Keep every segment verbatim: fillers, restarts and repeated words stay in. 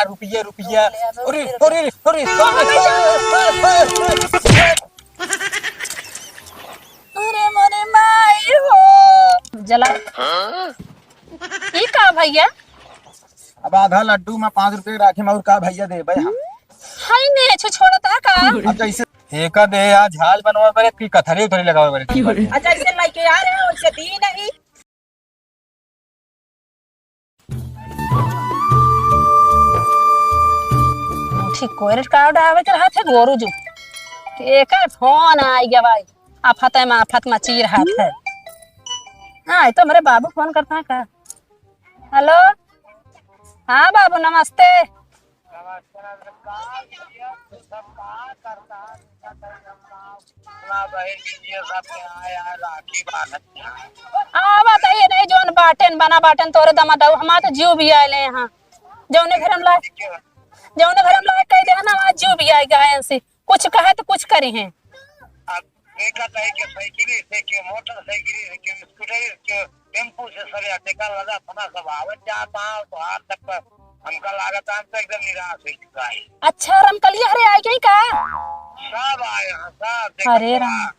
रुपया, रुपया। अरे, अरे, अरे, अरे। अरे मोरे माई हो। जला। ई का भैया? अब आधा लड्डू मा पाँच रुपया राखे मा अउर का भैया देबे हम। हाय ने, छो छोड़ता का? अब जैसे एका दे या झाल बनवा बरे की कथरी उथरी लगावे बरे। अच्छा, ऐसे लेके आ रहे हो, वैसे दी नहीं। ठीक कोई रे का उड़ावे के रहत है गोरू जो। एकर फोन आ गया भाई। आफत है, आफत मची रहत है। हाँ, ये तो मेरे बाबू फोन करता है का? हेलो, हाँ बाबू, नमस्ते। नमस्ते, नमस्ते। का भैया, तू सब का करता है? अपना बहन के लिए सब के आए, आए राखी बांधत हैं। आ, बताइए नहीं, जौन बाटेन, बना बाटेन, तोरे दमा दऊ, हमार तो जीव भी आए ले यहाँ। जौने घर हम लाए, जौने घर हम लाए कह दे ना, वहाँ जीव भी आए गए हैं से। कुछ कहे तो कुछ करे हैं। अब देखा था कि साइकिल से, के मोटरसाइकिल से, के स्कूटर से, टेम्पू से, सर, या देखा लगा अपना सब आवत जात है, तो आज तक तो हमका लागत है, हम तो एकदम निराश हो चुका है। अच्छा, रमकलिया हरे आए गई का? सब आए हैं, सब देखा अरे था। राम,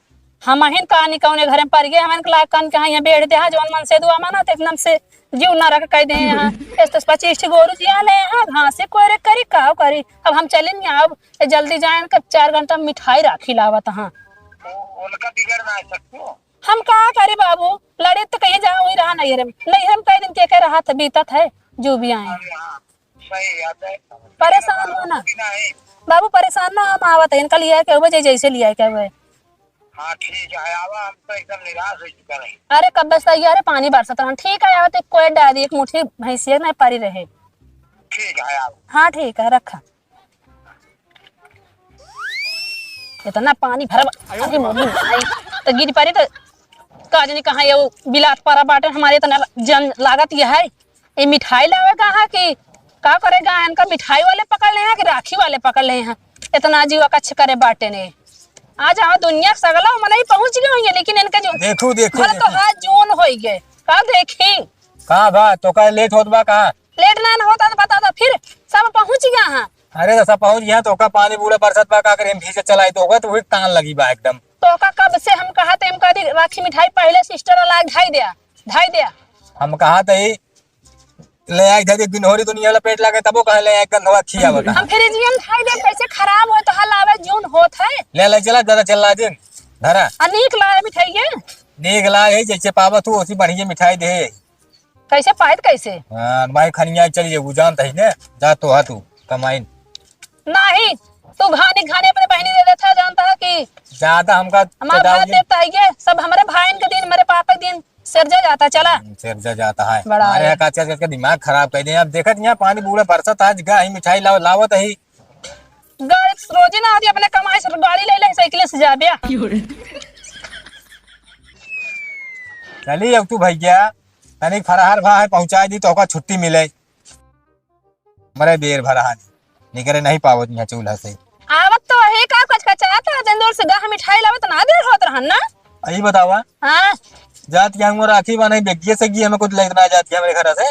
हम अहिन कहानी कौने घर में पड़ गए, हमन के लाग कान के हाँ, यहाँ बैठ दे, हाँ, जौन मन से दुआ माना, तो एकदम से जीव नरक कह दे, हाँ। इस तो पच्चीस ठी गोरू जिया ले, हाँ, घास से कोरे करी, काव करी। अब हम चले नहीं, अब ए, जल्दी जाए, इनका चार घंटा मिठाई राखी लावत, हाँ। तो उनका बिगड़ ना सकते हो। हम का करी बाबू, लड़े तो कहीं जाओ ही रहा नहीं रे, नहीं हम कई दिन के, के रहा था, बीतत है, जो भी आए। अरे हाँ, सही बात है। परेशान हो ना। भी नहीं। बाबू परेशान ना, हम आवत है, इनका लिया के हुए, जै-, जैसे लिया के हुए। हाँ, ठीक है, आवा, हम तो एकदम निराश हो चुका है। अरे, कब से यार पानी बरसत रहन। ठीक है, आवत एक कोई डाली, एक मुट्ठी भैंसिया नहीं परी रहे। ठीक है, आवा। हाँ, ठीक है, रखा। इतना पानी भरब, अरे मोरी माई, तो गिर परी तो का जानी कहाँ ये बिलात परा बाटे, हमारे इतना जन लागत ये है। ये मिठाई लावे कहाँ कि का करेगा? इनका मिठाई वाले पकड़ ले हैं कि राखी वाले पकड़ ले हैं? इतना जीवा कच्छ करे बाटे ने। आज आवा दुनिया सगला मनई पहुँच गए होंगे, लेकिन इनका जो देखू, देखू, भर तो देखू। हाथ जून होई गए। का देखी? का बा? तो का लेट होत बा का? लेट ना न होता तो बता दो, फिर सब पहुँच गया हाँ। अरे तो सब पहुँच गया, तो का पानी बूढ़ा बरसत बा, का करे, हम भीजे चलाई तो का, तो वही तान लगी बा एकदम। तो का कब से हम कहा थे, हम कह दी राखी मिठाई पहले सिस्टर वाला धाई दिया, धाई दिया। हम कहा थे ले आई थे, एक दिन होरी दुनिया वाला पेट लागे, तबो कहे ले आई गंधवा खिया बता। हम फ्रिज में धाई दे, कैसे खराब हो तो हल आवे जून होत है। ले ले चला, दादा चल ला दिन, धरा। आ नीक लाए मिठाई ये। नीक लाए है, जैसे पावत हो, उसी बढ़िया मिठाई दे। कैसे पाइत कैसे? हाँ, भाई खनिया चल जेबू, जानत ही ने, जा तो हा तू कमाइन। नहीं, तू घानी घानी अपने बहिनी दे देता है, जानता है कि ज्यादा हमका हमार चटाऊ भाई जी। देता है ये सब, हमरे भाईन के दिन, मेरे पापा के दिन, सिरजा जाता, चला। हम्म, सिरजा जाता है। बड़ा अरे है। का चल के दिमाग खराब कर दे। अब देखत यहाँ पानी बूढ़ा बरसत, आज गाय मिठाई लाव-, लावत ही। गाड़ी से रोजी ना आती, अपने कमाई से गाड़ी ले ले, साइकिल से जाबे। चली अब तू भैया, तनिक फरहार भा है, पहुँचाई दी तो ओका छुट्टी मिले। मरे बेर भर हानि निकरे नहीं पावत यहाँ चूल्हा से। आवत तो है का, कचकचात है, जंदूर से गाह मिठाई लावत ना देर होत रहन ना। यही बतावा। हाँ। जात के हमको राखी बान्हे बेगिए से गी हमें कुछ लेत ना जात के हमरे घर से।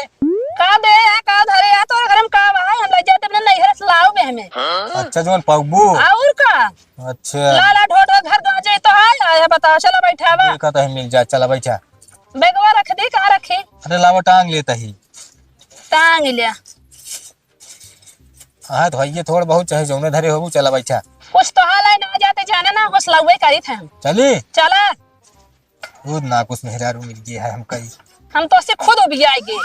का दे या का धरे या तोर घर में का बा, हम ले जाते अपने नैहर से लाओ बे हमें। अच्छा जोन पाउबू। और का? अच्छा। लाला ढोढो घर गाँव जाए तो है, आया बताओ, चला बैठा बा। देखा तो है मिल जा, चला बैठा। बैगवा रख दे, कहाँ रखी? अरे लावा टांग लेता ही। टांग लिया। हाँ, तो हइये थोड़ बहुत, चाहे जौने धरे होबू, चला बैठा। कुछ तो हाल है ना, जाते जाने ना, हौसला हुए करी थे हम। चली? चला। खुद ना कुछ मेहरारू मिल गई है हमका ही। हम तो से खुद उबियाए गए।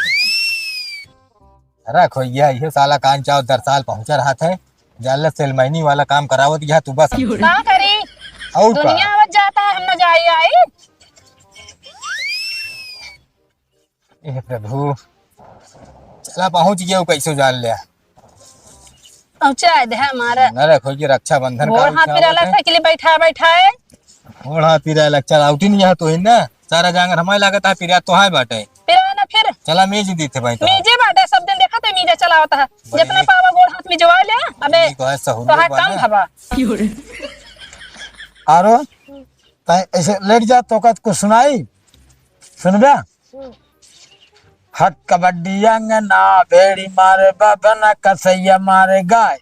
अरे खोइया, ये साला कान चाव दर साल पहुंचा रहा था, जाले सेलमैनी वाला काम करावत गया तू बस। का करी? और का? दुनिया आवत जाता है, हम न जाए आई। ए प्रभु, चला पहुँच गया, कैसो जान लिया। पहुँचा दे हमारा। न रखो कि रक्षाबंधन गोड़ का हाथ पिराला साइकिल बैठा बैठा है। गोड़ हाथ पिराला, चल आउटी नहीं है तो ही ना, सारा जांगर हमारे लागत है, पिरा तो है बाटे। पिरा ना फिर। चला मेज दी थे भाई तो। मीजे बाटे, सब दिन देखा थे मीजे चलावत है, बड़ी जितना पावा गोड़ हाथ में जवा ले। अबे ठीक है, सहूलियत तो है बा कम ना। हवा। आरो, तै ऐसे लेट जा तो का कुछ सुनाई, सुनबे? हम्म। हट कबड्डी अंगना, भेड़ी मारे बभना, कसैया मारे गाय,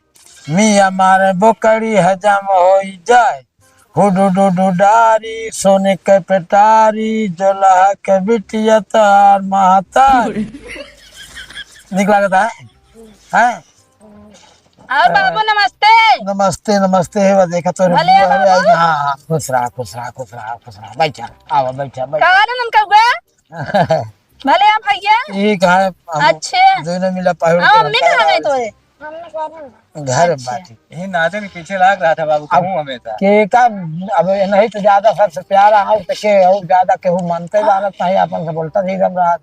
मियाँ मारे बोकड़ी, हजम होई जाए। हुडुडुडु डारी, सोने के पेटारी, जोलहा के बिटिया तार महतारी। नीक लागत है? हैं? और बाबू, नमस्ते। नमस्ते, नमस्ते। हे बा, देखा तो भले बुआ, बाबू। अरे, हाँ, हाँ, खुश रहा, खुश रहा, खुश रहा, खुश रहा। बैठा, आवा, बैठा, बैठा। का हाल है ननकउआ? भले आप भैया? ठीक है, हम अच्छा। दोनों मिला पाहुन हाँ, के मम्मी रहता कहाँ है। गई तो है? घर अच्छा। बाटी। यही नाते के पीछे लाग रहा था बाबू, अब कहूँ हमेशा। के का, अब नहीं तो ज्यादा सबसे प्यारा हो तो के और ज्यादा केहू मानते हाँ। जानत नहीं, अपन से बोलता नहीं गम रहा।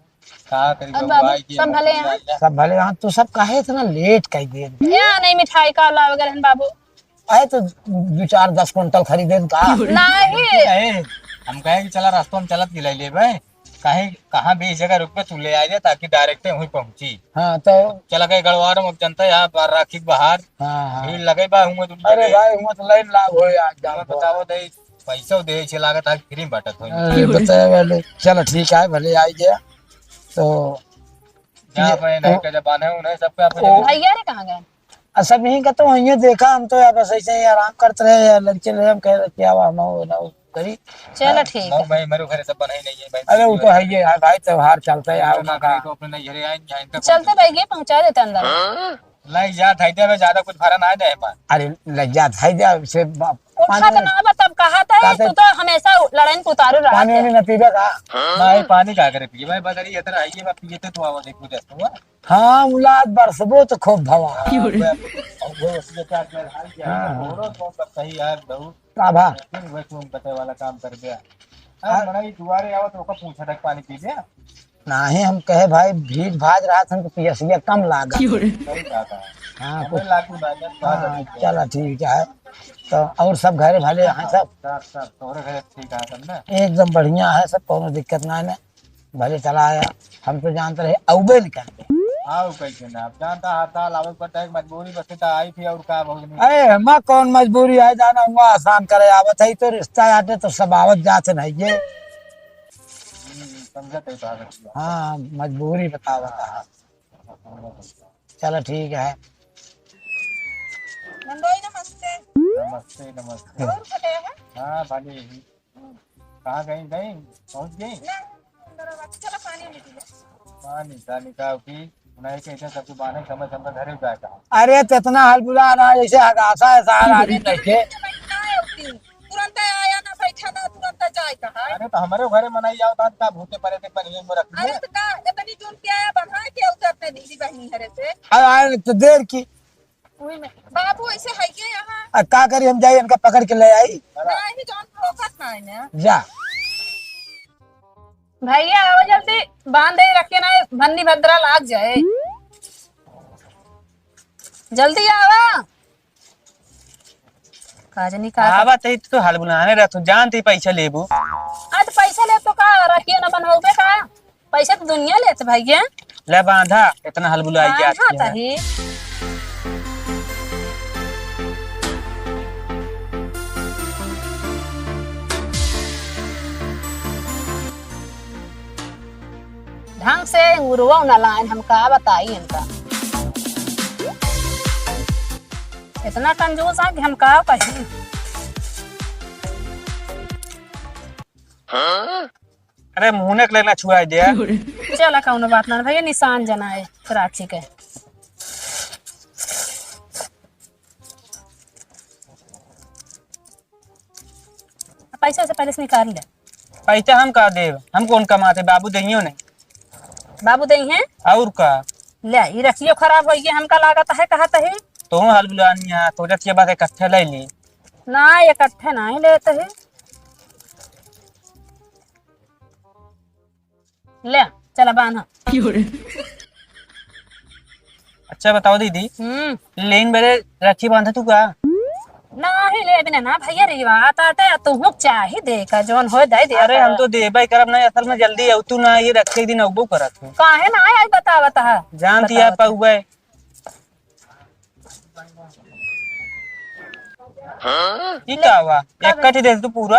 का करी अब बहू, बाबू, आई के सब भले हैं? सब भले हैं। तू सब काहे इतना लेट कर दिए? या नहीं, मिठाई का लावे गए रहन बाबू। अरे तो दो चार दस कुंटल खरीदे का? नहीं। कहे, हम कहे कि चला रास्ता में चलत के ले लेबे, कहीं कहाँ बीस जगह रुकबे, तू ले आ जा ताकि डायरेक्ट वहीं पहुँची। हाँ तो चला गए गड़वार में, जनता यहाँ बार राखी के बाहर हाँ, हाँ। भीड़ लगे बा हुआ तुम अरे भाई, हुआ तो लाइन लाग हो यार, जाम हमें बताओ दे, पैसा दे छे लागत है फ्री में बांटत हो। अरे बताए वाले, चलो ठीक है, भले आई गया तो जहाँ ये पे नहीं वो के जब बांधे उन्हें सबके अपने ओ भैया रे कहाँ गए? आ सब यहीं का तो वहीं देखा, हम तो यार बस ऐसे ही आराम करते रहे यार, लड़के रहे, हम कह रहे क्या हुआ, हम वो ना वो करी। चलो ठीक है। मैं मेरे घर सब बनाई नहीं है भाई। अरे वो तो है ही है यार भाई, त्योहार चलता है यार, उनका तो अपने नहीं घरे आए, यहाँ इनका चलते भाई ये पहुँचा देते अंदर। लाई जा, धाई दे, ज्यादा कुछ भरा ना दे पर। अरे लाई जा, धाई दे, से उठा तो ना बा, तब कहा था, कहते तू तो हमेशा लड़ाई में उतारू रहा पानी है। वानी ना पीबे का? नहीं, पानी का करे पिए भाई, बदरी इतना है, ये बात पिए तो आवा देखो जस्तो हुआ। हाँ, मुलाद बरसबो तो खूब भवा। हाँ। का भा? लेकिन वह तुम बते वाला काम कर दिया। अब हाँ। मड़ई दुआरे आवत ओका पूछा तक पानी पी लिया। नाही, हम कहे भाई भीड़ भाज रहा था तो पियसिया कम लागा। सही बात है। हाँ, हमें कुछ लागू ना, जब बात हाँ, है। चला ठीक है। तो और सब घरे भले हैं सब? सब, सब, तोहरे घरे ठीक है सब ना? एकदम बढ़िया है सब, कोनो दिक्कत ना है ना। भले चला आया, हम तो जानते रहे, अउबे नहीं करते। आओ कैसे ना, आप जानता हर साल आवे पड़ता है, मजबूरी बस तो आई थी और का बहुत नहीं। अरे, हमा कौन मजबूरी है, जाना हुआ आसान करे, आवत है तो रिश्ता आटे तो सब आवत जात नहीं ये। हम्म, समझत है तो आवत ही है। हाँ, मजबूरी बतावत है। चलो ठीक है। नंदोई नमस्ते। नमस्ते, नमस्ते। और भले हैं? हाँ, भले ही। कहाँ गई, गई? पहुँच गई? ना, अंदर आ, चलो पानी उनी पी ले। पानी, पानी का की, नहीं कैसे सब बाने समय समय घरे जाए का। अरे, तो इतना हलबुला रहा है, जैसे हगासा है, सारा आदमी बैठे। तुरंत आया ना, बैठा ना, तुरंत जाए का है। अरे, तो हमारे घरे मनाई जाओ, तो का भूते परे थे, पनिये में रख दिए। अरे, तो का, इतनी जून के आया, बढ़ा के उतरते दीदी बहनी हरे से। अब आए तो देर की। उही में। बाबू ऐसे है के यहाँ? आ, का करी, हम जाई, इनका पकड़ के ले आई। नहीं, जौन रोकत ना है ना। जा। भैया, आओ जल्दी, बांधे रखे ना, भन्नी भद्रा लाग जाए। जल्दी आवा। का जनी का आवा, तई तो हलबुलाने रह, तू जानती पैसा लेबू। आज पैसा ले तो का, रखिए ना बनवाओगे का? पैसा तो दुनिया लेत भैया। ले बांधा, इतना हलबुलाई हाँ, जात हाँ, है। तही। ढंग से उड़वो न लाइन, हम का बताई इनका। इतना कंजूस है कि हम का कही। अरे मुहने के लेना छुआई दे। चला कौनो बात ना भैया, निशान जना है राखी के। पैसा से पहले से निकाल ले। पैसा हम का देब, हम कौन कमाते, बाबू देइयो नहीं। बाबू देई हैं? और का? ले, ई रखियो खराब होइए, हमका लागत है, कहत है। तो हलबुलानी है, तो रखिए बात इकट्ठे ले ली। ना, इकट्ठे नहीं लेते हैं। ले, चला बांधा। अच्छा बताओ दीदी, हम्म। लेन बेरे राखी बांधा तू का? नाही ले बिना ना भैया रे, बात आटे, तू हुक चाही दे का, जौन होए दे दे अरे का। हम तो देबे करब ना, असल में जल्दी आऊ तू ना, ये रखे दिन अउबो करत हो। काहे ना आई, बतावत है। जानती है बतावत है। पउबे। ई का हुआ? का एक कट दे तू पूरा।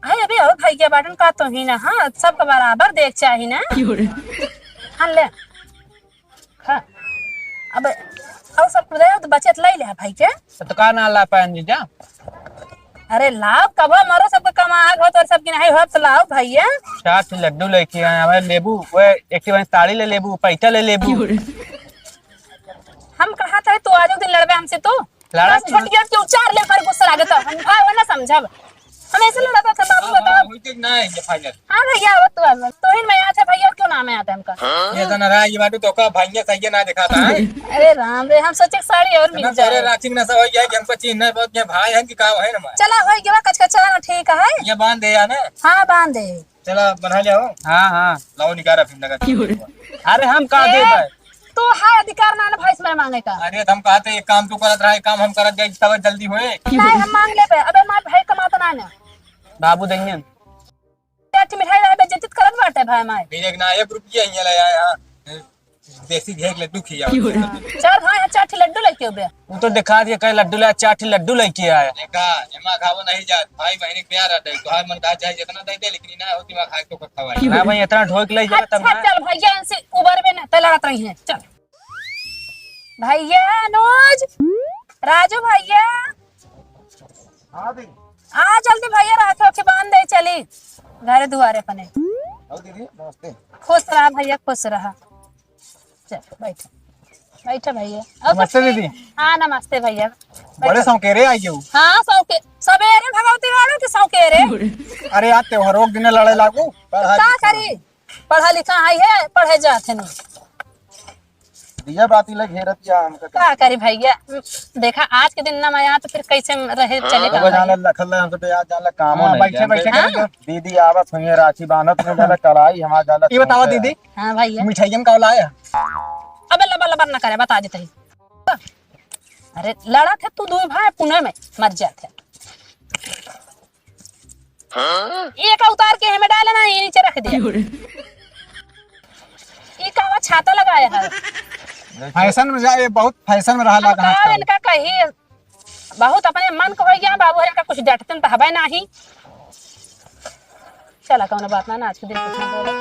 अरे अबे, ओ भैया बाटन का तो ही ना, हाँ, सबका बराबर देख चाही ना। क्यों रे? हाँ, ले। हाँ। अब, अब सब दे, तो बचत ले ले भाई के। तो का ना ला पाएन जीजा? अरे लाओ, कबो मरो सबके कमाग हो, तो सबके नहीं हो, तो लाओ भैया। चार ठे लड्डू लेके आए, हमें लेबू, वो एक ठे ताड़ी ले लेबू, पैसा ले लेबू। हम कहा था, तू आज दिन लड़बे हमसे, तू? लड़ा बस तो छोटिया के उचार ले, पर गुस्सा लागे तो हम भाव ना समझब। हम ऐसे लड़ा था, बाबू हाँ, बताओ। हाँ, होई तो ना है ये final। हाँ भैया, वो तो है। तो ही मैं आता भैया, क्यों नाम है आता हमका? ये तो नाराज ये बाटू तो का भैया सही ना दिखाता है। अरे राम रे, हम सोचे साड़ी और मिल जाए। राखी में नशा हो गया कि हमको चीज नहीं बहुत ये भाई है कि का है ना हमारे। चला हो गया कचकचा ना ठीक है। ये बांध दे यार ना। हाँ बांध दे। चला बना लिया हो। हाँ हाँ। लाओ निकाल फिर लगा। अरे हम का दे पाए। तो है अधिकार ना ना भाई से मांगे का। अरे तो हम कहते एक काम तू करत रहा, एक काम हम करत जाई तब जल्दी होए। नहीं हम मांग लेबे। अबे मार भाई कमाता ना ना। बाबू देंगे। चार ठे मिठाई लाए, बेइज्जती करत बाटे भाई माई। मेरे ना एक रुपया हियां ले आया, हाँ। देसी घी के लड्डू खिया। चल भाई, हाँ, चार ठे लड्डू लेके अबे। वो तो दिखा दिया, कहे लड्डू ले, चार ठे लड्डू लेके आया। देखा, एमा खावो नहीं जात, भाई बहन के प्यार रहता है, तोहार मन कहा चाहे जितना दे दे, लेकिन ना होती वहाँ खाए तो खवाई। ना भाई, इतना ढोक ले जावे तब अच्छा, ना। चल भैया, इनसे उबर में ना, तो लड़त रही है, चल। भैया अनुज, राजू भैया, हाँ दी। आ जल्दी भैया, राखे ओखे बांध दे, चली घरे दुआरे अपने। आओ दीदी, नमस्ते। खुश रहा भैया, खुश रहा। चल बैठ, बैठ भैया। और नमस्ते सब ठीक? दीदी। हाँ नमस्ते भैया। बड़े बैठ। सौकेरे आई गयो। हाँ सौके, सबेरे भगवती वालों के सौकेरे। अरे आज त्योहारों के दिन लड़े लागू। का करी, पढ़ा लिखा है, है पढ़े जात है नहीं। दिया बाती ले घेरत या हमका। का करी भैया, देखा आज के दिन ना मैं यहाँ तो फिर कैसे रहे चले हाँ, का जाने भाई? लखल ले, हम तो आज जाने कामो हाँ, नहीं बैठे, जाने। बैठे हाँ? करेंगे। दीदी आवत हुई है, राखी बांधत में जाने कलाई, हमार जाने ये बतावा छोंके। दीदी, हाँ भैया। मिठाइयन का लाए? अबे लबर लबर ना करे, बता देते ही। अरे लड़ा थे तू दो भाई पुणे में मर जाते। ये का उतार के हमें डाले ना, ये नीचे रख दे। ये का छाता लगाया है? फैशन में जाए, बहुत फैशन में रहा हम लगा का आजकल। इनका कही, बहुत अपने मन को हो गया बाबू, इनका कुछ डटते तो हवे नाही। चला कौनो बात ना, ना आज के दिन कुछ ना बोले।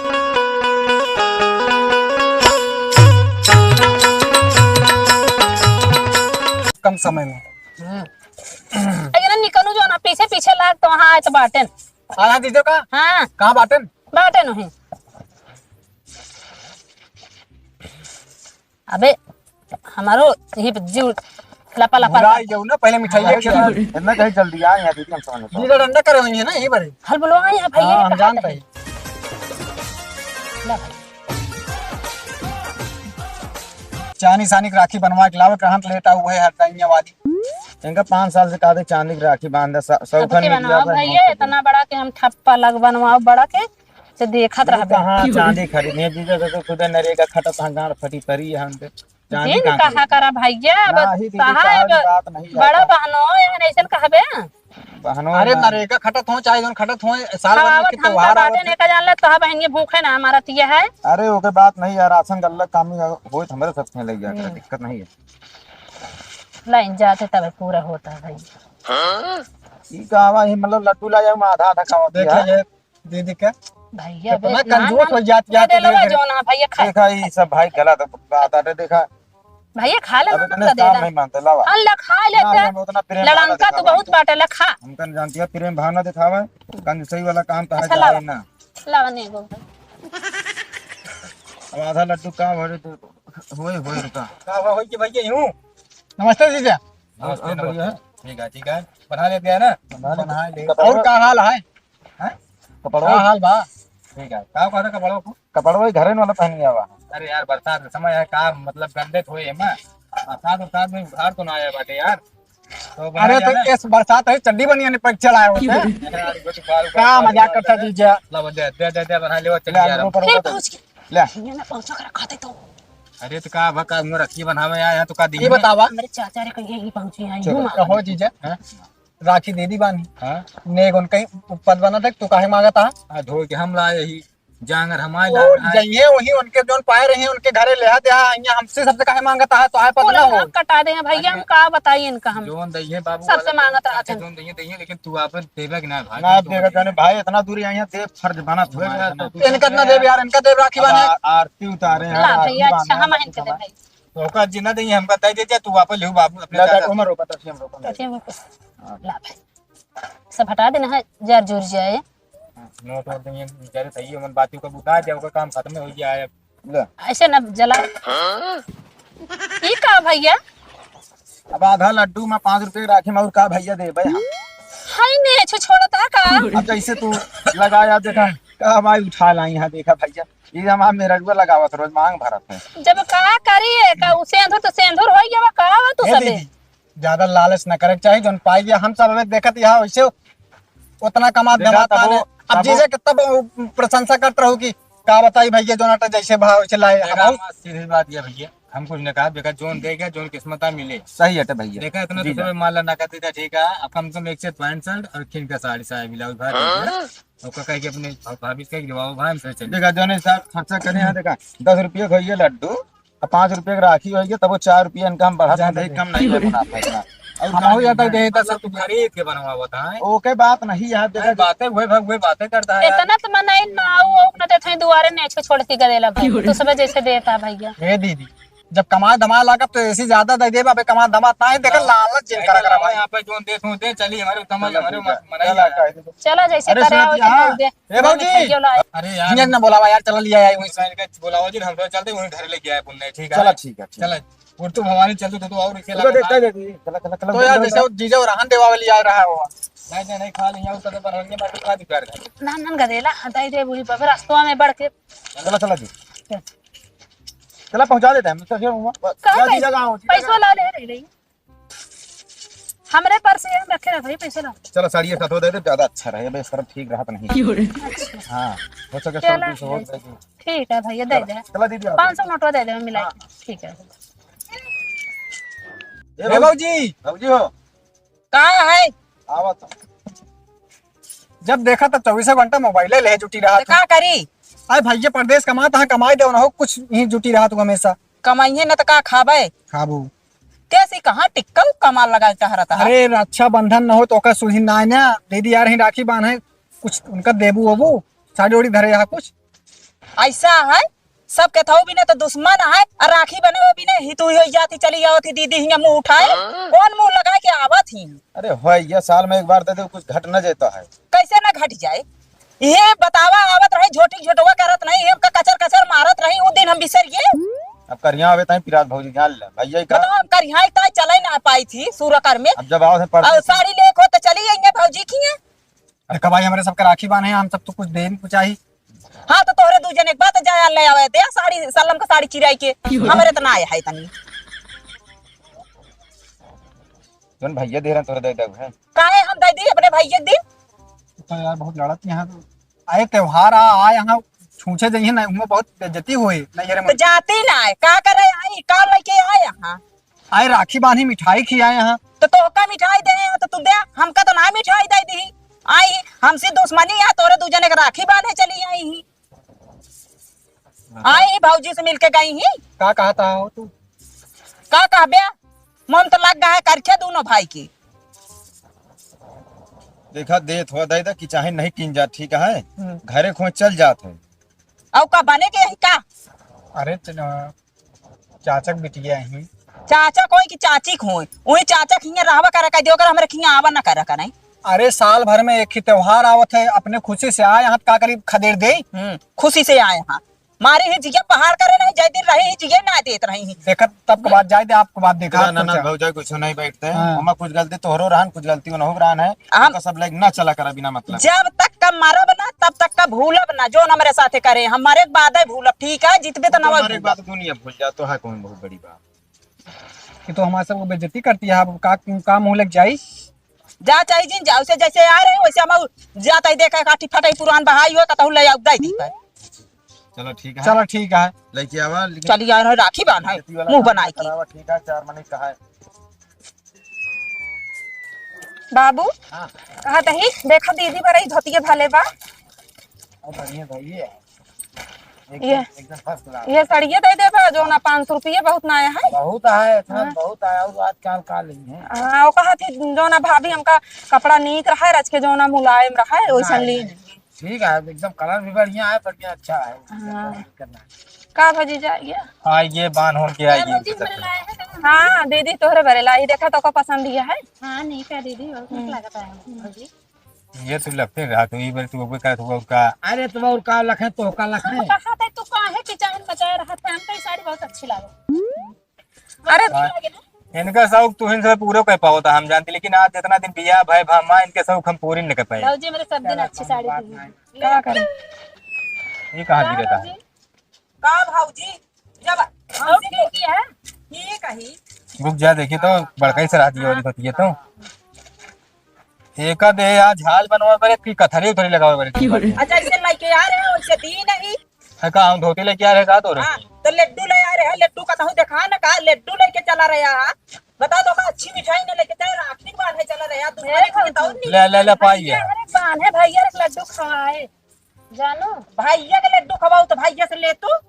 कम समय में। हम्म। अरे ना निकलू जो ना पीछे पीछे लाग तो वहाँ आए तो बाटेन। आया दीदी का? हाँ। कहाँ बाटेन? बाटेन वहीं। अबे हमारो यही पे जीव लपा लपा भुला लपा। ही जाऊ ना, पहले मिठाई हाँ, लेके आओ। इतना कहीं जल्दी आए हैं, दीदी, हम समझ में। डंडा करे हुई है ना यहीं पर। हल बोलो, आए हैं भैया, हाँ, हम जानते हैं। ले भाई। चानी सानी के राखी बनवा के लावे, कहाँ से लेटा हुआ है हर टाइम ये वाली। इनका पाँच साल से कहा थे चांदी की राखी बांध दे, स-, सौ अब खन के निकला बनाओ था, भैया, इतना बड़ा के हम ठप्पा लग बनवाओ बड़ा के, से देखत अरे रहबे। कहाँ चांदी खरीदनी है, जीजा, तो खुद नरेगा खटत हाँ, गांड फटी परी है हमके। चांदी दिन कहाँ कहाँ खरीदनी? करा भैया, अब ना ही दीदी, साहब, कहाँ बात नहीं बड़ा आता। बहनो, यहाँ ऐसन कहबे। बहनो अरे ना। नरेगा खटत हो, चाहे जौन खटत हो, साल भर में खावत के हम त्योहार का आवत बाटे है। ने का जान ले, तोहा बहन ये भूखे ना हमारा तिया है। अरे ओके बात नहीं यार, राशन गल्ला काम में होए तो हमारे सब में लग जाता है, हम्म। दिक्कत नहीं है। लाइन जाते तबे पूरा होता है भाई। ई का आवा ही मतलब लड्डू ला जाऊँ, मैं आधा आधा खावा देख दिया। ले, दे दे क्या? भैया, कितना बे, ना, कंजूस ना, हो जात, ना जात दे लो, देख। जो ना, भैया, खा। देखा, ई सब भाई गलत बात आटे, देखा। भैया, खा ले, अब ना, इतने ना दे काम दे। नहीं मानते, लावा। हाँ, ले, खा ले, ना, ले। हम उतना प्रेम भावना लड़ंका तो दिखावा। बहुत बाटे, ले, खा। हमका नहीं जानती है, प्रेम भावना दिखावा, कंजूसई वाला काम तो है, अच्छा, जाए लावा। ना। लावा, नहीं बोल। अब आधा लड्डू का भरे तो होए, होए रुका। का हुआ, होई कि भैया यूं? नमस्ते जीजा। नमस्ते, और बढ़िया नमस्ते। है? ठीक है, ठीक है। बना लेते हैं ना? बना ले। बना ले। और का हाल है? हैं? कपड़वा? का हाल बा? ठीक है। का कहता कपड़वा को? कपड़वा ही घरे वाला पहन गया बा। अरे यार, बरसात के समय है, का मतलब गंदे धोए है ना? बरसात, बरसात में उधार तो ना आया बाटे यार। तो बना अरे लिया तो ना? इस बरसात है, चड्डी बनिया ने पैक चलाए होते हैं। अरे यार, वो तो बाल का ऊपर मजाक करता जीजा? ला, दे, दे, दे, दे, बना ले, वो चल ले, गया। ऊपर, फिर ऊपर। पहुंच गया। ले। ये ना पहुंचा कर खाते तो। अरे तो का भा का मुँह रखी बनावे आया तो का दी ये में? बतावा। मेरे चाचा रे कहीं यहीं पहुंची हैं, चलो। यूं मार। कहो जीजा। हाँ? राखी दे दी बानी। हाँ? नेग उनका ही पद बना था, तू काहे मांगा था? आ, धो के हम लाए ही। जांगर हमारे वो लाग रहा है। जइहे वही उनके जौन पाए रहे, उनके घरे लेहा देहा, यहाँ हमसे सबसे काहे मांगत है, तो आए पता ना उन्हें हो। नाक कटा दे हैं भैया, हम अरे, का बताई इनका हम। जौन दइहे बाबू सबसे वाला मांगत जौन रहत हैं। जौन दइहे, दइहे, लेकिन तू आपन देबे कि ना भाई, ना तू देगा तो जाने भाई, इतना दूर यहाँ देव फर्ज बना तुम्हारा, ना तू इनका ना देव यार, इनका देव राखी अब बांधे। आ-, आरती उतारे हैं, ला राखी भैया, बांधे अच्छा, हैं, हम राखी इनके देव बांधे। भाई। तो ओका जितना दइहे हमका दे दे, जा तू वापस ले बाबू अपने ला, दादा। ला, उमर रोका, तब से हम रोका। तब से हम रोका। हाँ। ला भाई। सब हटा देना है, जर जुर जाए। नोट वोट देंगे, बेचारे सही है, मन बाती को बुता दे, ओकर काम खत्म हो गया है। ले। ऐसे न जला। ई का भैया? अब आधा लड्डू में पाँच रुपये राखी में और का भैया देबे हम? हाय ने, छो छोड़ता का? अब जैसे तू लगाया, देखा, का भाई उठा लाई यहाँ, देखा भैया, ये हमार मेहरुआ लगावत रोज मांग भरत है। जब का करी है, का उ सेंधुर तो सेंधुर हो गया, का हो तू ए सबे? दीदी, ज्यादा लालच न करे के चाही, जौन पाई गया हम सब अबे देखत यहाँ वैसे उतना कमात देखा धमात तबो, आने। अब तबो जीजे के तब प्रशंसा करत रहू कि का बताई भैया, जौन आटा जैसे भाव वैसे लाए। देखा, हम हम सीधी बात ये भैया, हम कुछ न कहा, देखा, जौन देगा, जौन किस्मत आ मिले। सही हटे भैया। देखा, इतना जी तो जा। सब माल ना करते था, ठीक है, अब कम से कम एक सेट पैंट शर्ट और खिन का साड़ी साया ब्लाउज भर दे दिया। हाँ? ओका कह के अपने भाभी से कह के दिवाओ भाई, हम फिर चले। देखा, जौन हिसाब खर्चा करे हैं, देखा, दस रुपये का ये लड्डू, अब पाँच रुपये के राखी होइगे, तब वो चार रुपये इनका हम बढ़ा ज्यादा देंगे, दे। कम नहीं है मुनाफा इतना। और हम कहाँ हो जाता है, देंगे? दे दस मतलब तू रुपये। खरीद के बनवावत है। ओके, बात नहीं है, अरे देखा, बातें हुए भाग हुए बातें करता है यार। इतना तो मनाई ना, वो ना देते हैं, दुआरे ने छोड़ के गदेला भाई। तू सब जैसे देता भैया। हे दीदी, जब कमाए धमाए लागत तो ऐसी ज्यादा दे देबा, अबे कमाए धमाए ना है, देखा ना। लालच जिन करा करा भाई। यहाँ पे जोन दे, तू दे, चली हमारे समझ, चलो हमारे ठीक है। मत-, मनाई चला, यार। कह दे। चला जैसे अरे करे सुना आओ जी, तो हाँ। दे। ए भौजी। भैया ला। अरे यार। हियाँ ना बोलावा यार, चला लिया है वहीं से। इनके बोलावा जी, हम तो चलते वहीं घर लेके आए पुण्य, ठीक है? चला, ठीक है, ठीक है। चला, और तू भवानी चल, तू तो और इसे उधर लगा देखता है, देखिए। चला, चला, चला, तो यार, उधर, जैसे उधर। वो जीजा और रहन देवा वाली आ रहा है वो। नहीं, नहीं, नहीं, खा लिया, उसका तो बरहनिया बाटू खा दी कर दे। ना, ना, गदेला, हटाई दे, वही बफे रास्तवा में बढ़ के। चला, चला जी। चल। चला, पहुँचा देते हैं, हम तो फिर वहाँ। कहाँ जा, पैसा? जीजा, गाँव, जीजा, पैसवा गाँव। ला ले रही, रही। हमरे पर्स ये रखे रह भाई, पैसे ला। चलो, साड़ी एक साथ हो दे दे, ज्यादा अच्छा रहे, बे, शर्म ठीक रहत नहीं। क्यों रे? अच्छा। हाँ, हो सके चलो, शर्म से हो जाए। ठीक है भैया, दे चलो, दे। चलो दीदी, आप पाँच सौ नोटवा दे दे, मिला हाँ। के। ठीक है। ए ए भौजी। भौजी हो। का है? आवत। जब देखा तब चौबीसों घंटा मोबाइले ले जुटी रहा तो तू। का करी? अरे भैया, परदेस कमात है, कमाई देव ना हो, कुछ यहीं जुटी रहा तू हमेशा। कमाइए न त का खाबे? खाबू। तेसी कहाँ टिक्कल कमाल लगा के टहरत है? अरे, रक्षाबंधन न हो तो ओकर सुधी नाय ना, दीदी यार ही राखी बांधे, कुछ उनका देबू ओबू, साड़ी ओड़ी धरे यहाँ कुछ। ऐसा है, सब केथऊ बिना तो दुश्मन है, और राखी बने हो बिना ही तू ही जाती चली आवत ही दीदी हियाँ मुँह उठाए, कौन मुँह लगा के आवत ही? अरे होय, ये साल में एक बार दे दे, कुछ घट न जाता है। कैसे न घट जाए? ये बतावा, आवत रहे झोटी झोटवा करत नहीं, हमका कचर कचर मारत रही, उ दिन हम बिसर गए। अब करिया आवे ताई पिरात भौजी जान ले, भैया का बताओ, हम करिया ताई चले ना पाई थी सूरकर में। अब जब आवत है और परदेसी। साड़ी लेके हो तो चली आएंगे भौजी की है। अरे कबाई, हमरे सबके राखी बांधे हैं, हम सब तो कुछ दे कुछ चाही। हाँ, तो तोहरे दू जने के बात जाया ले आवे, दे साड़ी, सलम का साड़ी चिराई के, हमरे तो ना आया है तनी। जौन भैया दे रहे हैं, तोहरे दे दे है। काहे हम दे दी अपने भैया के दिन? तो यार बहुत लड़त यहाँ तो। आए त्योहार आ, आ यहाँ छूछे जइहे ना, उनमें बहुत बेइज्जती होए, नहीं रे तो मन। जाती ना है, का करे आई, का लेके आए यहाँ? आए राखी बांधी, मिठाई खियाए यहाँ। तो तोहका मिठाई दे हैं, तो तू दे, हमका तो ना मिठाई दे दी। आई, हमसे दुश्मनी है, तोरे दू जने के राखी बांधे चली आई ही। हाँ। आई ही, भौजी से मिलके गई ही। का कहता हो तू? का कहबे? मन तो लग गया है करखे दोनों भाई की। देखा, देत हो दे दे कि चाहे नहीं किन जा, ठीक है? हम्म। घरे खोज चल जात है। अउ का बने के यही का? अरे च-, चाचा के बिटिया ही। चाचा कोई कि चाची खोई? वही चाचा के हियां रहबा करे का, दियो कर हमरे हियां आवा ना करे का नहीं। अरे साल भर में एक ही त्योहार आवत है, अपने खुशी से आए यहाँ, का करी खदेड़ दे? हम्म, खुशी से आए यहाँ। मारे ही जिया पहाड़ करे नहीं, जय दिन रही ही जिया ना देत रही ही। देखत तब के बात जाए दे, आपको बात देखा तेरा आपको ननद क्या? भौजाई कुछ नहीं बैठते हैं। हाँ। हमार कुछ गलती तोहरो रहन, कुछ गलती उनहु रहन है। हम उनका सब लाइक ना चला करा बिना मतलब। जब तक का मरब ना, तब तक का भूलब ना, जो हमरे साथे करे। हम मरे के बाद ही भूलब, ठीक है? जितबे तो तो नवा मरे के भूलब। बाद दुनिया भूल जा, तो है कौन बहुत बड़ी बात। कि तो हमारे सबको बेइज्जती करती है, अब का, का मुंह लग जाई? जा चाहे जिन जाओ, से जैसे आ रहे वैसे हम जाता ही देखा, काठी फटाई पुरान बहाई हो, कतहु ले आउ, दे दी का। चलो ठीक है। चलो ठीक है। लेके आवा, लेकिन चली आ रहे, राखी बांध है, बेइज्जती वाला मुंह काम बनाई ना के। करावा, ठीक है, चार महीने का है। बाबू, हाँ। कहा तही, देखा दीदी बरई धोतिया भले बा। अब बढ़िया भाई ये। एकदम, ये, एकदम first class। ये सड़िए दे देबा, जौन पाँच सौ रुपये बहुत ना आया है। बहुत है, इतना हाँ। बहुत है, और आजकल का लेई है। हाँ, वो कहा थी, जौन भाभी हमका कपड़ा नीक रहा है, रच के जौन मुलायम रहा है, वैसन नहीं, ली नहीं। नहीं। ठीक है, एकदम colour भी बढ़िया है, बढ़िया अच्छा है। हाँ। दिक्कत नहीं। का भौजी जाइए? हाँ, ये बान होन के आइए। हाँ, दीदी, तोहरे बरे लाई, देखा तो को पसंद ही है। हाँ, नीक है दीदी, बहुत नीक हम्म। लागत है भौजी। ये तू लगते रहा, तू ई बेर तू ओबे का, तू का। अरे, तू और का लखे, तो का लखे। हम कहा थे, तू काहे के जान बचाए रहा था, हमको ये साड़ी बहुत अच्छी लगे। अरे, हाँ, इनका शौक तू ही से पूरे कर पावता, हम जानते, लेकिन आज जितना दिन बियाह भाई भा माँ, इनके शौक हम पूरे नहीं कर पाए। भौजी, मेरे सब दिन अच्छी साड़ी थी। का करे? ये कहाँ गिरे था? का भौजी, जब और हमसे ठीक ही है। ठीक ही। रुक जा, देखिए तो, बड़का ही सराह दिया वाली होती है तो। एका दे आज झाल बनवा बरे की कथरी उथरी लगावे बरे। अच्छा, इसे लेके आ रहे हो, इसे दी नहीं। है का, हम धोती लेके आ रहे का तोरे? हाँ, तो लड्डू ले आ रहे हैं, लड्डू का तो देखा ना का, लड्डू लेके चला रहे हैं। बता दो का, अच्छी मिठाई ने लेके चला, राखी बांधे चला रहे हैं, दुश्मनी ए, की तो नहीं। ले, ले, ले, पाई है। अरे बांधे भैया, एक लड्डू खाए। जानो, भैया के लड्डू खवाऊ तो भैया से ले तू।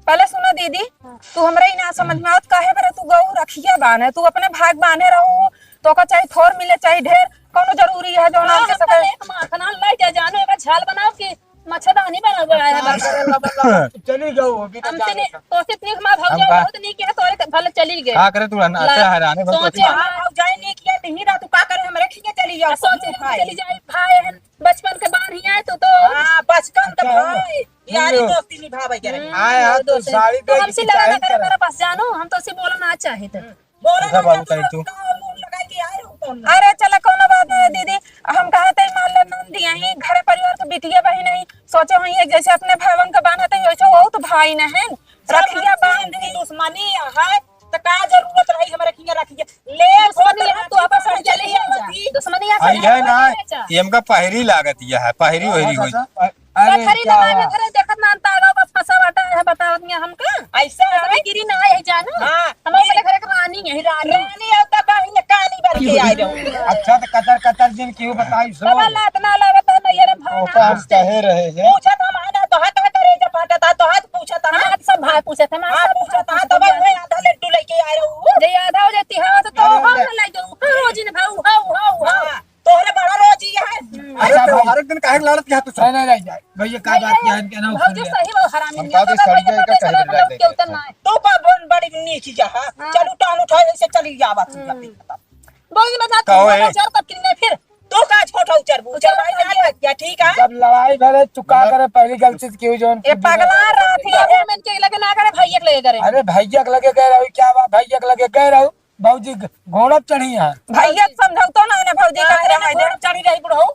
पहले सुनो दीदी, हाँ। तू हमरा ही ना समझ में आवत, काहे बरे तू गऊ रखिया बांधे, तू अपने भाग बांधे रहो, तो का चाहे थोर मिले चाहे ढेर, कौनो जरूरी है जो हाँ, नाम के हम सके? तो एक माखना लाई जा जानो, एक झाल बनाओ कि मच्छरदानी बना गया है हाँ, बस। अरे ला, ला, ला, तू चली जाओ, अभी तो हम जा तने रहे हैं। कोशिश नहीं, हमारा हम भौजाई का बहुत नहीं किया, तोरे भले चली गए। का करे तू रहना, ला, अच्छा है रहने, बहुत सोचे अच्छा। हम हाँ, भौजाई नहीं किया, नहीं रहा, तू का करे, हमरे खिया चली जाओ, सोचे हम भाई। चली जाए, भाई है। बचपन के बार ही आए तो, तो हाँ, बचपन के अच्छा, भाई, यारी सुनियो। दोस्ती निभावे के रही। हम्म, हाँ यार, तू दोस्ती। साड़ी तो देख हमसे के लड़ा ना चाहे करे करे। मेरे पास जानो, हम तो उसे बोलना चाहे थे। हम्म, बोलो अच्छा ना, बाबू, कहीं तू। तो मुंह लगा के आए हो कौन? अरे चला, कौनो बात नहीं दीदी, हम कहा थे मान ले नंद यहीं, घर परिवार के बिटिया बहिन नहीं, सोचो हम एक जैसे अपने भावन के बांधते हैं, वैसे वो तो भाई न है, सब रखिया हम बांध दी। दुश्मनी है, तो का जरूरत रही हमारे खिया रखिए? ले, दुश्मनी है, तू आपस में चली जा। दुश्मनी है, आई है ना, ये हमका पहरी लागत, यह है, पहरी वहरी होई। अरे, पथरी क्या ना हुआ? घरे देखत ना, तागा बस फंसा बाटा है, बतावत नहीं हमका। ऐसा है? गिरी ना है, जानो? हाँ। हम अपने घर के रानी है, रानी। रानी हो तो कहीं न कहानी बन के आ जाओ। अच्छा, तो कतर, कतर जिन क्यों बताई सो? बाबा, लात ना लावत है, नहीं, अरे भाई, ओका ना हम कहे रहे हैं। पूछत हम आना, तो हाथ करे, जब फाटत है, तो हाथ पूछत है। हाँ, सब भाई पूछत है, हाँ, सब पूछत है, तो भाई, आधा लड्डू लेके आए रहू। जे आधा हो जाती है, तो, तो अरे, हम ले। ले जाऊ। हाँ, रोजी ने भाऊ, हाउ, हाउ, हाउ। हाँ, तोहरे बड़ा रोजी है। अरे, अच्छा, तो भाई। हर एक दिन काहे लड़त यहाँ तू सब? नहीं, नहीं, नहीं, नहीं। भैया, का नहीं, बात नहीं, किया है, इनके ना भौजी सुन ले। सही वो हरामी हम नहीं, कहा तो थे, सड़िया भाई का कहे के लड़ाई लगे, उतना ना है। तो बा-, बन-, बड़ी नीची जा, हाँ। हाँ। चलू, टांग उठाओ, ऐसे चली जावा तू, हम्म। जब भी खत्म। बोल ना, जा, कहो, तू ए। चल, तब किन्ने फिर। तू का छोटा उचर, उचर उचर भाई, भाई। जा, जा, ठीक है? जब लड़ाई भरे, चुका करे, पहली गलती से क्यों जौन ए, की पगला रहा थी, अरे, मन के लगे ना करे, भैया के लगे करे। अरे, भैया के लगे गए रहो, क्या बात, भैया के लगे गए रहो, भौजी घोड़ा चढ़ी है। भैया के समझौतो ना, ना भौजी का अरे, करे ना, है दे। घोड़ा चढ़ी रही, बुढ़ऊ।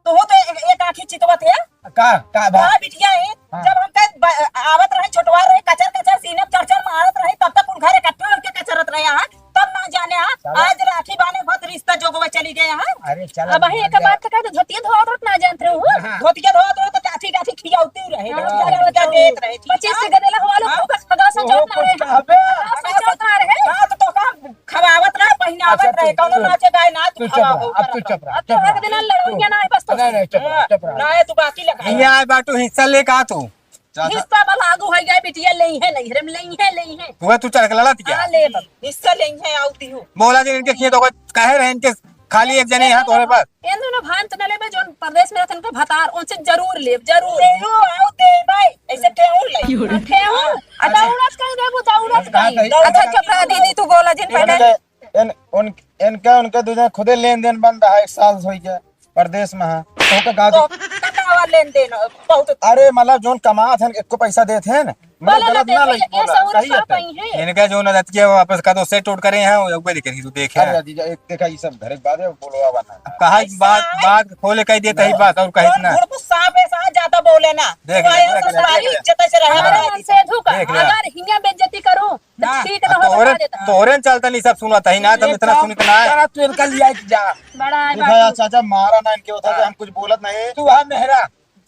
तू हो तो एक, एक आँखी चितवत है। का, का बात? का बिटिया है? हाँ। जब हम कहीं ब-, आवत रहे, छोटवा रहे, कचर, कचर, सीने पे चढ़, चढ़ मारत रहे, तब तक कुल घर इकट्ठा होके कचरत रहे हैं, तब ना जाने, हाँ? चलो। आज राखी बाने बहुत रिश्ता जोगवा चली गए, हाँ? अरे, चलो, अब वही एक बात तो कह दो, धोतिया धोवत ना जानत रहो, हाँ? हाँ। धोतिया धोवत रहो तो टाठी, टाठी खियावती रहे, हाँ। धोतिया धोवत देत रहे, ठीक है? पच्चीस के गदेला हुआ लोग हाँ। खूब खगा से ओहो, चोट मारे कुछ हैं। कहबे। खगा से चोट मारे हैं। हाँ, तो, तो का खवावत रहे, पहिनावत अच्छा, तू, रहे, कौनो तू, नाचे गाए, नाच तू चुप रहा, अब तू चुप रहा, अब चुप रहा। एक दिन लड़ोइया ना है, बस तो। नहीं, नहीं, चुप रहा, हाँ, चुप रहा। ना है, तू बाकी लगा। हियाँ आए बाटू, हिस्सा ले का तू? हिस्सा वाला आगू है गए, बिटिया ले है, नहीं रे, ले है, ले है। वह तू चढ़ के लड़त क्या? हाँ, ले बा। हिस्सा ले है, आउती हूँ। बोला जी, इनके खेत होगा, कहे रहे इनके खाली एक जने यहाँ तोहरे पास। इन दोनों भाई तो न लेबे, जोन परदेस में रहत इनके भतार, उनसे जरूर लेब, जरूर। ले लो, आओ दे भाई, ऐसे ठेहुन ले। ठेहुन? अच्छा, उड़स कहीं देबो, जा उड़स कहीं। अच्छा, चुप रहा दीदी, तू बोला जिन पहले। इनके, इन, उन, इनका, उनका दू जने खुदे लेन देन बंद रहा, एक साल होई गया, परदेस में है। तो का तो गाँव का लेन देन बहुत। अरे, मतलब, जोन कमात हन, एको पैसा देत हन, मतलब, बोला ना गलत दे ना भैया, लगी, ये बोला, सहूर सही खा है। पाई है। इनका जो न रहती है, वो वापस का तो सेट उट करे हैं, वो ऊपर दिखे, तू देखे अरे हैं। जीजा, एक देखा, ये सब घर के बात है, बोलो, आवा ना। अब कहा, ऐसा बात, है। बात खोले कह देते ही बात, और कहीं कौन ना। बुढ़बू सांप ऐसा ज्यादा बोले ना। देख तू ले, आयो देख ले, ससुराल ले। इज्जत से रहे हमारे वाला। मन से धोखा, देख ले। अगर हियां बेइज्जती करूं, तो ना, ठीक ना हो, तोहरे, बता देता। तोहरे न चलता नहीं, सब सुनता ही ना, तुम एक इतना काम सुनता ना। करा, तू इनका लिया के जा। बड़ा है देखा बाबू। यार, चाचा, मारा ना इनके, होता हाँ। कि हम कुछ बोलत नहीं। तू वहाँ मेहरा।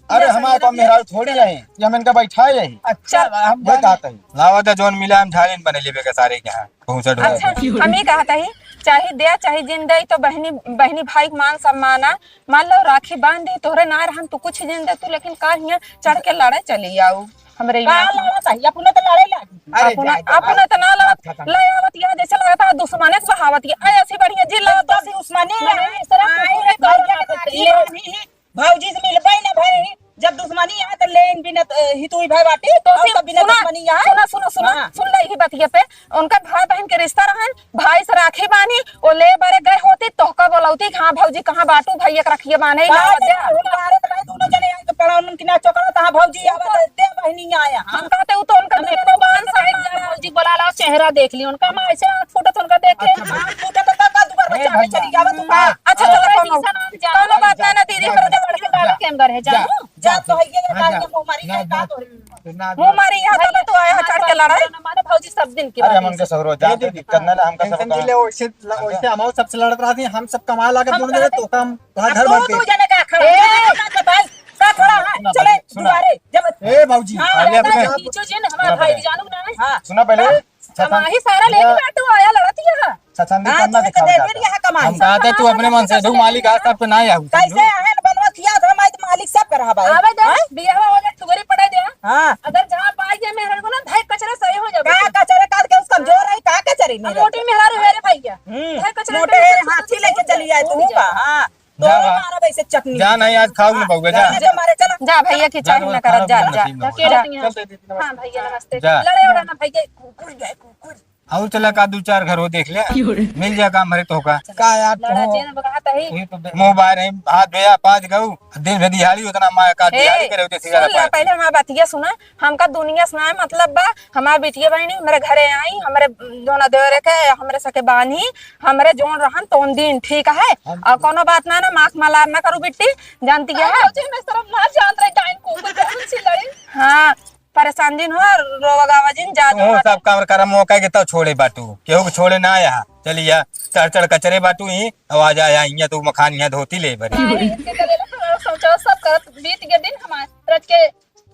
अरे, हमारे पास मेहरारू थोड़ी है, ये हम इनका बैठाए यही। अच्छा, हम ये जाने। कहते हैं। लावा था, जोन मिला, हम झालिन बने लेबे के सारे के यहाँ। भूसा ढोआ अच्छा, के। हम ये कहते हैं, चाहे दे, चाहे जिन दे, तो बहनी, बहनी भाई के मान सम्मान आ। मान लो, राखी बांध दी, तोहरे ना रहन, तू कुछ जिन दे तू, लेकिन का हियाँ चढ़ के लड़े चली आऊ। हमरे का इलाका में। लड़त है? अपने तो लड़े लागी। अरे अपने, जा, जा, अपने तो ना लड़त। खत्म। ले आवत यहाँ जैसे लगता है दुश्मने से बहावत है। ऐसी बढ़िया जी लड़त एकदम है। दुश्मनी नहीं, है। इस तरह हाँ, कुकुर ये के भौजी के दौड़ ना करते। ही, ही, भौजी से मिलबे ना भाई। जब दुश्मनी है तो लेन बिना, अ, हितुई भाई बाटी। तो और सिर्फ सब बिना सुना, दुश्मनी है। सुना, सुना, सुना, हाँ। सुन ले ही बतिया पे। उनका भाई बहन के रिश्ता रहन, भाई से राखी बांधी, ओ ले बरे गए होती, तोहका बोलौती कि हाँ भौजी, कहाँ बाटू, भैया के रखिए बांधे, का लावत दे। हम मारत रहे दोनों जने, आई तो पड़ा उनकी ना चोकड़ा, तहाँ भौजी आवत है, दे बहिनी आया, हाँ। हम कहते, उ तो उनका हम दुनिया एको में बार बांध साइड जाए, भौजी बोला लाओ, चेहरा देख ली उनका, हम ऐसे आँख फूटत उनका देख के। अच्छा, हाँ, फूटत तो का, का दुबर ए बच्चा में भैया। चली जावत तू का? अच्छा, हाँ, चलो, कौनो, ऐसा ना जाओ, कौनो बात जा, ना, ना, दीदी, जा, पर जा, जब लड़के जा, डाले के अंदर है, जा, जाओ। जा, जा, तो है ये, जा, ना, ये मुँह मारी ना, है, ना, का तोरी? ना, ना, मुँह मारी है, ना, तब तू आया है, चढ़ के लड़ाई। ना, ना, भौजी सब दिन की अरे, बात हम है। उनके सहुरो ए जाते, दीदी, दिक्कत ना, ना, हमका tension सहुरो जी ले, वैसे ल-, अच्छा। वैसे हम सबसे लड़त रहती, हम सब कमाए लागत अब दोनों जने, कहते तो काम, वहाँ अब घर तू, भरते। तू जाने का खड़ा, ए! जाने का भाई, का खड़ा है? सुना चले, पहले, सुना। दुआरे, जब ए भौजी, हाँ, पहले ना, अपने ना, नीचो जिन, हमारा सुना भाई पहले। जानू ना है। हाँ। सुना पहले। हाँ। छछन-, कमाही सारा लेके भैया, बैठो, आया लड़त यहाँ। छछंदी हाँ, करना तो दिखाओ देख जाता। लिया है कमाही। हम कहते तू अपने मन से, जो मालिक आज तब पे ना आया हूँ। कैसे आए न बनवा किया था, मैं तो मालिक सब कर रहा भाई। आवे दे, हाँ? बियाह हो जाए, टुगरी पड़े दे। हाँ। अगर जहाँ पाई गया मेहर को ना, धाय कचरा सही हो जावे। का कचरा काट के उसका जोर है, का कचरा अब मेरे? मोटी मेहरारू है रे भैया। हम्म। धाय कचरा मोटे काट के हाथी लेके चली आए तू का? हाँ। जा तोरे बा। मारब ऐसे चटनी। जा नहीं, आज खाओ न बउआ, जा। जा, जा मारे, चला। जा भैया की जा चाही बउआ, ना करत, खाना जा, पीना जा। नसीब ना हो। जा। चल, चल, चल, चल। हाँ भैया, नमस्ते। जा। लड़े उड़ा ना भैया, कुकुर जाए, कुकुर। और चला का दू चार घर हो देख ले। क्यों रे? मिल जा काम भरे तो का। का यार, लड़ा तू जेन बगात है। वही तो दे-, मुँह बाहर है, हाथ धोया, पाँच गऊ, दिन भर दिहाड़ी उतना माया का ए, दिहाड़ी करे होते सुन सिगारेट ला, पान। पहले हमार बतिया सुना। हमका दुनिया से ना मतलब बा, हमार बिटिया बहिनी हमरे घरे आई, हमरे जौना देवरे के, हमरे सके बान्ही, हमरे जौन रहन तौन दिन, ठीक है? हम और कौनो बात ना, ना, माख मलार ना करू बिट्टी, जानती है? अरे, मुझे मैं शर्म ना जान रही, डाइन कुकुर के सुन सी लड़ी। हाँ, परेशान जिन हो, रोवा गावा जिन, जा तू दो सब काम कर, मौका के तब छोड़े बाटू, केहू के छोड़े ना यहाँ, चलिया, चढ़ चढ़ कचरे बाटू ही, आवाज आया, यहाँ तू मखान यहाँ धोती ले बरी। अरे, इनके करे ला, सोचो, सब करत बीत गए दिन हमारे, रच के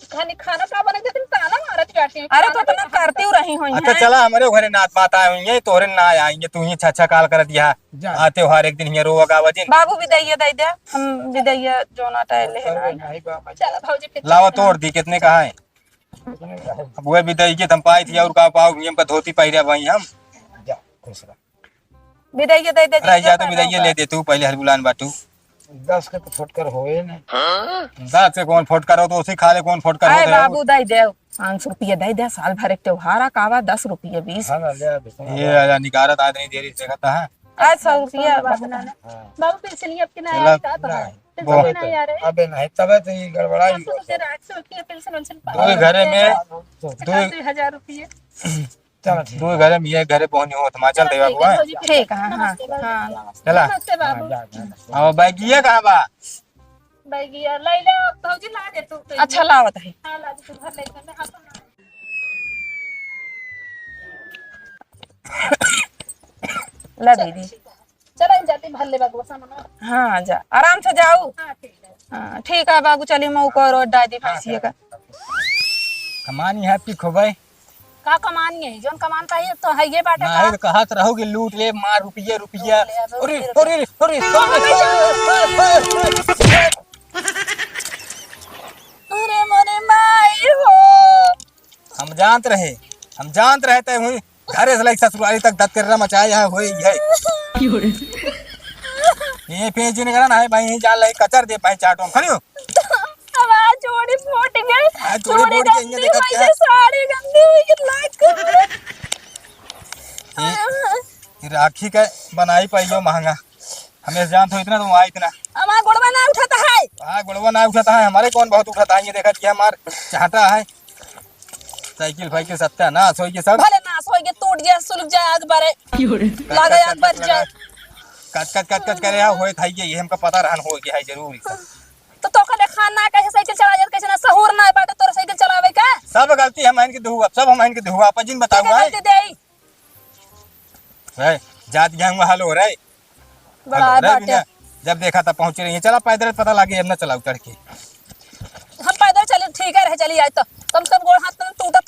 खानी खाना का बने देते, ताना मारत बैठी हैं। अरे, तो इतना करती रही हुई अच्छा, हैं। चला, हमरे घरे नात बात आए हुई हैं, तोहरे ना आएंगे, तू ही छा छा काल कर दिया। जा। आ त्योहार एक दिन हियाँ रोवा गावा जिन। बाबू विदाइया दे दे, हम विदाइया जोना टाइल ले चलो, आए। नहीं बाबा। चला भौजी, फिर लावा चलते तोड़ हैं। दी, कितने का है? कितने का है? अब वह विदाई के हम पाई थी और का पाओ, हमका धोती पहिरे भाई हम। जा, खुश रह। विदाइया दे दे, अरे, जा तो विदाइया ले दे तू, पहले हर बुलान बाटू। दस के तो फुटकर होए ना। दस के कौन फुटकर हो, तो उसी खा ले, कौन फुटकर अरे होत है? बाबू, दे दे, पाँच सौ रुपया दे दे, साल भर एक त्योहार आ, कावा, दस रुपया, बीस। हाँ ना, ले आ दे, सुना ये ले। आजा, निकारत आदमी देरी से कहता है। आज सौ रुपया बहाना ना। हाँ। बाबू, पेंशन ही आपके ना चला, आया, का तो ना। है? पेंशन वो नहीं आ रहे। अबे नहीं, तबे तो ये गड़बड़ाई पाँच सौ होता। रुपया राख से होती है, पेंशन वेंशन दो घरे में, दो दो हजार रुपया। चलो, ठीक दो है। घरे में, ये घरे पहुंचनी हो, तो माँ चल देवा ठीक है, बुआ। भौजी, ठीक है, हाँ, नमस्ते बाबू। हाँ। चला। नमस्ते बाबू। हाँ, जा, जा, जा। अब बैगिया कहाँ बा? बैगिया, ले ले, भौजी, ला दे तू, तू। अच्छा, लावत है। हाँ, ला दे तू, घर ले जा, मैं हाथ में ला चल, दीदी। ठीक है। चला, हम जाते, भर ले बाबू, सामान। हाँ, जा, आराम से जाऊ। हाँ, ठीक है। हाँ, ठीक है बाबू, चलिए, मैं ऊपर और डाल दी भैंसिया का। कमानी है, पी खोबे। का कमानी है? जौन कमान पाई तो है ये बाटे ना का? है तो कहत रहो कि लूट ले, मार रुपये, रुपये। लूट ले, अब अरे, रुपये। अरे, अरे, अरे। अरे मोरे माई हो। हम जानत रहे, हम जानत रहे तय हुई घरे से लेके ससुरारी तक दतकर्रा मचाए यहाँ होए है। क्यों रे? ये पे जिन करा ना है भाई, यही जान ले कचर दे पाए चाटो हम। खड़ी हो। हमार जोड़ी फूट गई। आज जोड़ी जोड़ी फूट गई, ये गंदी देखत हुई क्या? ये साड़ी गंदी हुई ये लाइट कर। ये, ये राखी का बनाई पाइयो महंगा। हमें जानत हो इतना तो वहाँ इतना। हमार गोड़वा ना उठाता है। हाँ, गोड़वा ना उठाता है, हमारे कौन बहुत उठाता है, ये देखत क्या हमार चाहता है। साइकिल फाइकिल सत्यानाश होई के सब। भले नाश होई के, टूट जाए, सुलग जाए, आग बरे। क्यों रे? लागे आग बर जाए। कच कच कच कच करे, हाँ, होए थाई के, ये हमका पता रहन होए के है जरूर ई सब। तो तोका देखा ना कैसे साइकिल चला जात, कैसे ना सहूर ना बाटे तोर साइकिल चलावे का। सब गलती हम इनके दुहुआ, सब हम इनके दुहुआ, अपन जिन बताऊँ, ठीक है, है? गलती दे आई। है, जात गया हुआ हाल हो रहा है। बड़ा हेलो, रे बाटे। बिना, जब देखा तब पहुंच रही है। चला पैदल पता लागे, अब ना चलाऊ चढ़ के। हम पैदल चले, ठीक है, रहे, चली आए तो। कम से कम गोड़ हाथ तो टूटत